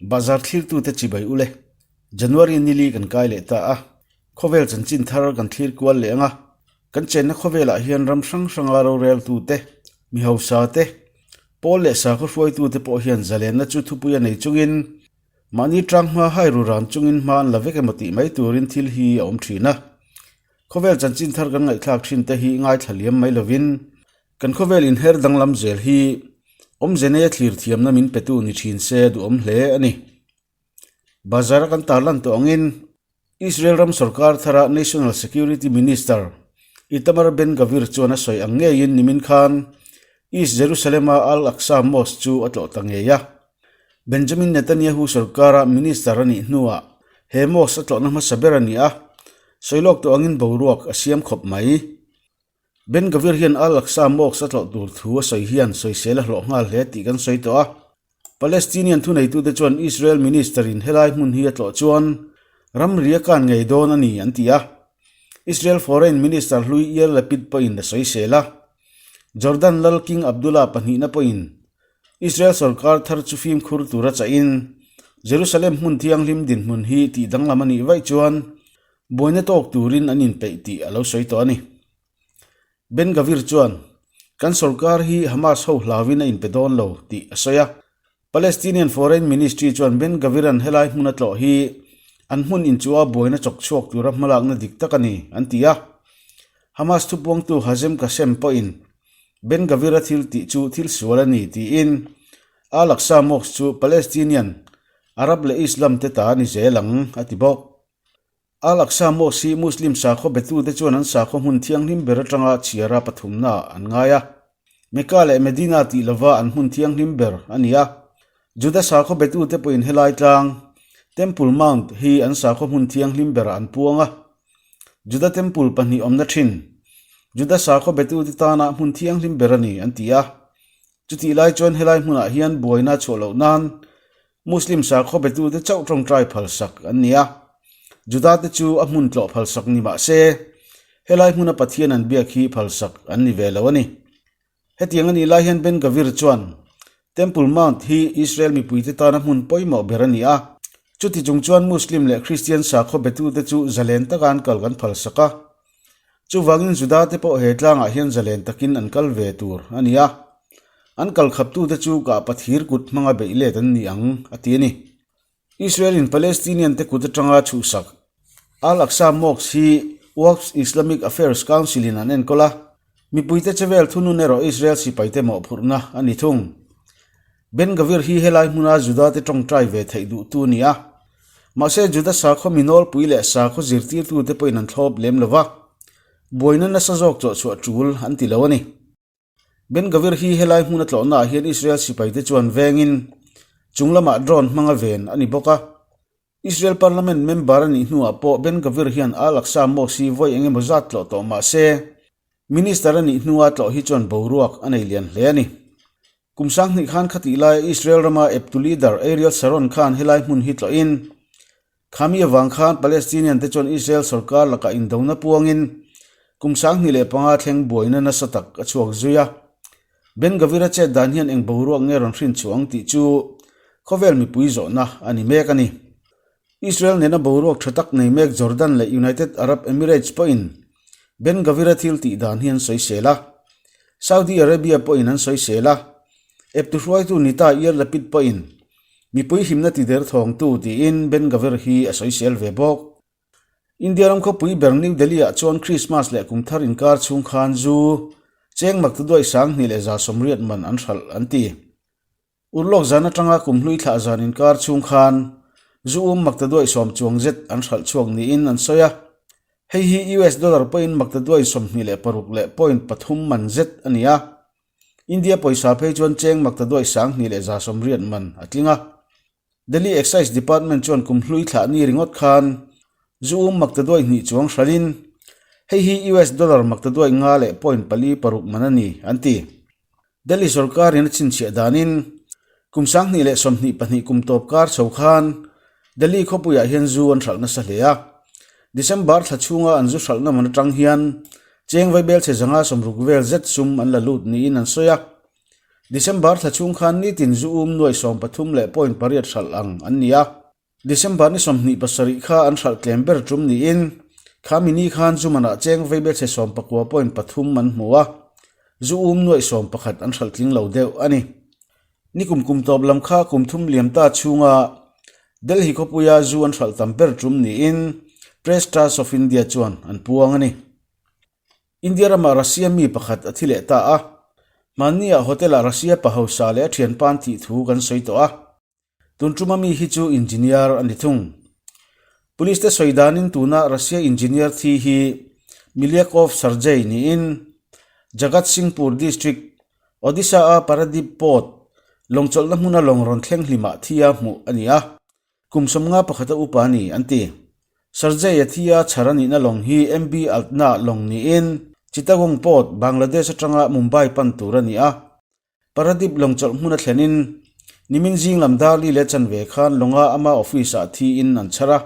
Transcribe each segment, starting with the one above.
Bahzar thlirtute chibai ule. January nili kan kai leh ta a, khawvel chanchin thar kan thlir kual leh ang a. Kan chenna khawvelah hian ram hrang hranga roreltute, mi hausa te, pawl leh sakhaw hruaitute pawh hian zalenna chu thupui a nei chungin mahni tang hma hai ru ran chungin hma an la vek emaw tih mai turin thil hi a awm thin a. Khawvel chanchin thar kan ngaihthlak thin te hi ngaithla liam mai lovin kan khawvel inher danglam zel hi awmze neia thlir thiamna min petu ni thin se duhawm hle a ni. Bazar a kan tarlan tawh angin Israel ram sorkar thara National Security Minister Itamar Ben-Gvir chuan a sawi ang ngeiin nimin khan East Jerusalem-a Al-Aqsa Mosque chu a tlawh ta ngei a. Benjamin Netanyahu sorkara minister a nih hnuah he mosque a tlawhna hmasa ber a ni a, sawi lawk tawh angin boruak a siam khawp mai. Ben Gvir hian Al-Aqsa Mosque a tlawh tur thu a sawi hian sawisel a hlawh nghal hle tih kan sawi tawh a. Palestinian thuneitute chuan Israel minister-in helai hmun hi a tlawh chuan ramri a kan ngei dawn a ni an ti a. Israel Foreign Minister hlui Yair Lapid pawhin a sawisel a. Jordan Lal King Abdullah pahnihna pawhin Israel sorkar thar chu fimkhur tura chahin Jerusalem hmun thianghlim dinhmun hi tih danglam a nih vaih chuan Buaina tawk turin an inpeih tih a lo sawi tawh a ni. Ben Gvir chuan, Kan sorkar hi Hamas ho hlauin a inpe dawn lo tih a sawi a. Palestinian Foreign Ministry chuan Ben Gvir-a'n helai hmun a tlawh hi an hmun inchua buaina chawk chhuak tura hmalakna dik tak a ni, an ti a. Hamas thupuangtu Hazem Qassem pawhin Ben Gvir-a thil tih chu thil sual a ni tiin Al-Aqsa Mosque chu Palestinian, Arab leh Islam te ta a ni zel ang, a ti bawk. Al-Aqsa Mosque hi Muslim sakhaw betute chuan an sakhaw hmun thianghlim ber atanga chhiara pathumna an ngai a. Mecca leh Medina tih lova an hmun thianghlim ber a ni a. Juda sakhaw betute pawhin helai tlang, Temple Mount, hi an sakhaw hmun thianghlim berah an puang a. Juda Temple pahnih awmna thin, Juda sakhaw betute tana hmun thianghlim ber a ni an ti a. Chutih lai chuan helai hmunah hian buaina chhuah loh nan Muslim sakhaw betute chauh tawngtai phalsak an ni a, Judate chu a hmun tlawh phalsak ni mah se, helai hmuna Pathian an biak hi phalsak an ni ve lo a ni. Hetiang a nih lai hian Ben Gvir chuan, Temple Mount hi Israel mipuite tana hmun pawimawh ber a ni a, chuti chung chuan Muslim leh Christian sakhaw betute chu zalen taka an kal kan phalsak a. Chuvangin Judate pawh he tlangah hian zalen takin an kal ve tur a ni a, an kal khaptute chu kah pathir kut hmanga beih let an ni ang, a ti a ni. Israel-in Palestinian-te kut atanga chhuhsak Al-Aqsa Mosque hi Waqf Islamic Affairs Council-in an enkawl a, mipuite chevel thunun erawh Israel sipaite mawhphurhna a ni thung. Ben Gvir hi helai hmuna Judate tawngtai ve theih duhtu a ni a. Mahse, Juda sakhaw mi nawlpui leh sakhaw zirtirtute pawhin an thlawp lem lo va, buaina nasa zawk chawhchhuah tul an ti lo a ni. Ben Gvir hi helai hmuna tlawhnaah hian Israel sipaite chuan vengin chung lamah drone hmanga ven a ni bawk a. Israel parliament member a nih hnuah pawh Ben Gvir hian Al-Aqsa Mosque hi vawi eng emaw zat tlawh tawh mah se, minister a nih hnua tlawh hi chuan boruak a nei lian hle a ni. Kum sanghnih khan khatih laia Israel rama eptu leader Ariel Sharon khan helai hmun hi tlawhin, khami avang khan Palestinian te chuan Israel sorkar lakah indona puangin kum 2005 thleng buaina nasa tak a chhuak zui a. Ben Gvir a chet dan hian eng boruak nge rawn hrin chhuah ang tih chu khawvel mipui zawhna a ni mek a ni. Israel nena boruak tha tak nei mek Jordan leh United Arab Emirates pawhin Ben Gvir-a thil tih dan hi an sawisel a. Saudi Arabia pawhin an sawisel a. Eptu hruaitu Nita Yair Lapid pawhin mipui himna ti der thawngtu tiin Ben Gvir hi a sawisel ve bawk. India ram khawpui ber New Delhi-ah chuan Christmas leh kum thar inkar chhung khan zu cheng maktuduai 2180 man an hralh an ti. Urlawk zan atanga kum hlui thlah zan inkar chhung khan zu um maktaduai sawm chuang zet an hralh chhuak niin an sawi a. Hei hi US dollar pawhin maktaduai 26 leh point pathum man zet a ni a. India pawisa phei chuan cheng maktaduai 2180 man a tling a. Delhi Excise Department chuan kum hlui thlah ni ringawt khan zu um maktaduai hnih chuang hralhin hei hi US dollar maktaduai nga leh point pali paruk man a ni an ti. Delhi sorkarin a chhinchhiah danin kum 2022 kum tawp kar chho khan Delhi khawpuiah hian zu an hralh nasa hle a. December thla chhunga an zu hralhna man atang hian cheng vaibel chhe zanga sawmruk vel zet sum an la lut niin an sawi a. December thla chhung khan nitin zu um nuai 13 leh point pariat hralh ang an ni a. December ni 27 kha an hralh tlem ber tum niin khami ni khan zu manah cheng veibelchhe 19 point pathum an hmu a, zu um nuai 11 an hralh tling lo deuh a ni. Ni kum kum tawp lam kha kum thum liam ta chhunga Delhi khawpuia zu an hralh tam ber tum niin Press Trust of India chuan an puang a ni. India ramah Russia mi pakhat a thi leh ta a, hmanniah hotel-ah Russia pa hausa leh a thianpa an thih thu kan sawi tawh a. Tun tuma mi hi chu engineer a ni thung. Police te sawi danin tuna Russia engineer thi hi Milyakov Sergey niin Jagatsinghpur district, Odisha-a Paradip Port lawngchawlhna hmuna lawng rawn thleng hlimah thia hmuh a ni a, kum 51 a upa a ni an ti. Sergey a thia chhar a nihna lawng hi MB Altna lawng niin Chittagong Port, Bangladesh atanga Mumbai pan tur a ni a. Paradip lawngchawlh hmun a thlenin nimin zing lam dar li leh chanve khan lawnga ama office-ah thiin an chhar a,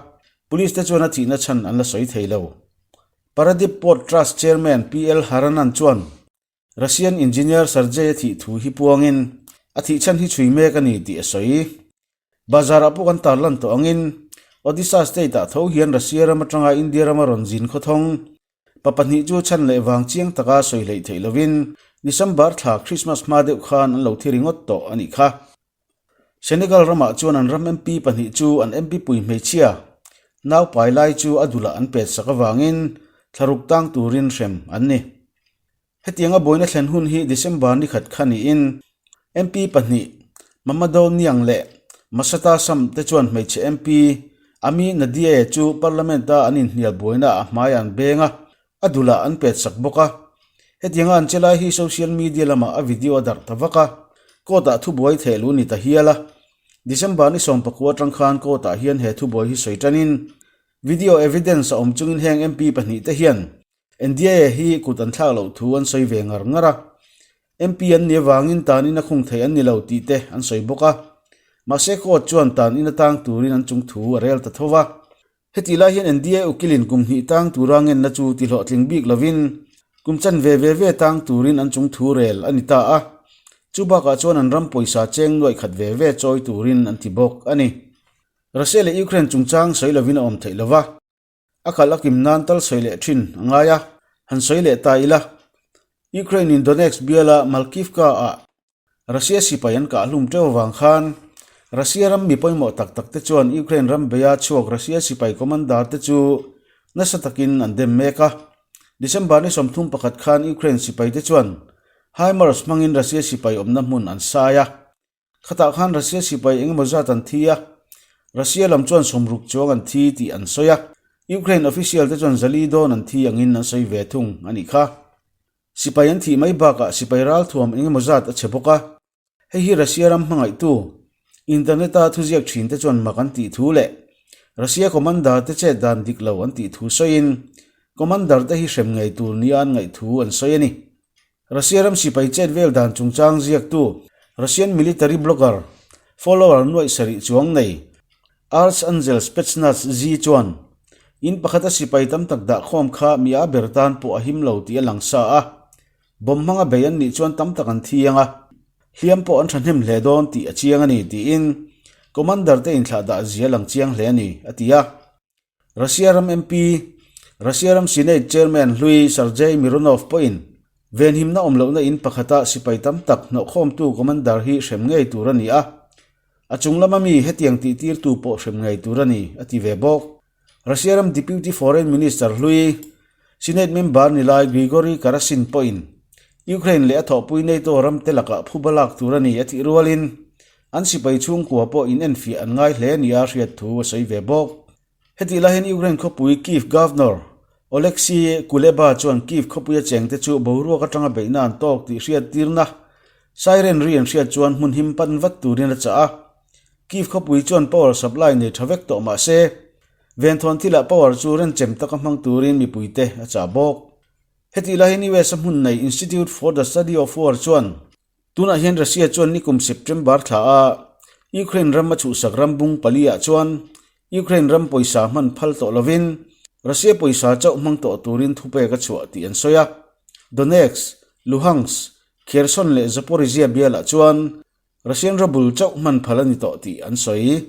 police te chuan a thihna chhan an la sawi thei lo. Paradip Port Trust Chairman PL Haranan chuan Russian engineer Sergey-a thih thu hi puangin a thih chhan hi chhui mek a ni tih a sawi. Bazar-ah pawh kan tarlan tawh angin Odisha state-ah tho hian Russia ram atanga India rama rawn zin khawthawng Pa pahnih chu chhan leh vang chiang taka sawi hleih theih lovin December thla Christmas hma deuh khan an lo thi ringawt tawh a nih kha. Senegal ramah chuan an ram MP pahnih chu an MP pui hmeichhia nau pai lai chu a dulah an pet sak avangin thlaruk tang turin hrem an ni. Hetianga buaina thlen hun hi December ni khat kha niin MP pahnih Mamadou Niang leh Massata Sam te chuan hmeichhe MP Ami Nadiaye chu Parliament-a an inhnial buaina a hmai an beng a, a dulah an pet sak bawk a. Hetianga an che lai hi social media lamah a video a darh ta vak a, court-ah thubuai theh luh ni ta hial a. December ni 19 atang khan court-ah hian he thubuai hi sawi tanin video evidence a awm chungin heng MP pahnih te hian NDA hi kut an thlak loh thu an sawi ve ngar ngar a, MP an nih avangin tan in a khung theih an ni lo tih te an sawi bawk a. Mahse court chuan tan in atang turin an chung thu a rel ta tho va. Hetih lai hian NDA ukilin kum hnih tang tura ngenna chu ti hlawhtling bik lovin kum chan ve ve ve tang turin an chung thu rel a ni ta a. Chu bakah chuan an ram pawisa cheng nuaih khat ve ve chawi turin an ti bawk a ni. Russia leh Ukraine chungchang sawi lovin a awm theih lova. A kal a kim nan tal sawi leh thin a ngai a, han sawi leh ta ila. Ukraine in Donetsk biala Malkivka ah Russia sipai an kah hlum teuh avang khan Russia ram mi pawimawh tak tak te chuan Ukraine ram beia chhuak Russia sipai commander te chu nasa takin an dem mek a. December ni 31 khan Ukraine sipai te chuan HIMARS hmangin Russia sipai awmna hmun an sai a. Khatah khan Russia sipai engemaw zat an thi a, Russia lam chuan sawmruk chuang an thi tih an sawi a, Ukraine official te chuan zali dawn an thi angin an sawi ve thung a nih kha. Sipai an thih mai bakah sipai ralthuam engemaw zat a chhe bawk a, hei hi Russia ram hmangaihtu internet-a thuziak thin te chuan mak an tih thu leh Russia commander te chet dan dik lo an tih thu sawiin commander te hi hrem ngei tur nia an ngaih thu an sawi a ni. Russia ram sipai chet vel dan chungchang ziaktu Russian military blogger follower nuaih sarih chuang nei Archangel Spetsnaz Z chuan in pakhata sipai tam tak dah khawm kha mi a ber tan pawh a him lo tih a lang sa a, bomb hmanga bei an nih chuan tam tak an thi ang a, hliam pawh an thahnem hle dawn tih a chiang a ni tiin commander te inthlah dah zia lang chiang hle a ni, a ti a. Russia ram MP, Russia ram Senate Chairman hlui Sergei Mironov pawhin venhimna awm lohna in pakhata sipai tam tak hnawhkhawmtu commander hi hrem ngei tur a ni a, a chung lama mi hetiang tihtirtu pawh hrem ngei tur a ni, a ti ve bawk. Russia ram Deputy Foreign Minister hlui, Senate member ni lai Grigory Karasin pawhin Ukraine leh a thawhpui NATO ramte lakah phuba lak tur a ni a tih rualin an sipai chhungkua pawh inenfiah an ngai hle nia hriat thu a sawi ve bawk. Hetih lai hian Ukraine khawpui Kyiv Governor Oleksiy Kuleba chuan Kyiv khawpuia chengte chu boruak atanga beihna an tawk tih hriattirna siren ri an hriat chuan hmun him pan vat turin a chah a. Kyiv khawpui chuan power supply nei tha vek tawh mah se, venthawn thilah power chu renchem taka hmang turin mipuite a chah bawk. Hetih lai hian US a hmun nei Institute for the Study of War chuan Tunah hian Russia chuan nikum September thla a Ukraine ram a chhuhsak ram bung pali ah chuan Ukraine ram pawisa hman phal tawh lovin Russia pawisa chauh hmang tawh turin thupek a chhuah tih an sawi a. Donetsk, Luhansk, Kherson leh Zaporizhzhia bialah chuan Russian rabul chauh hman phal a ni tawh tih an sawi.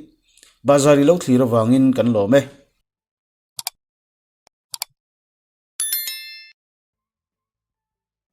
Bazar i lo thlir avangin kan lawm e.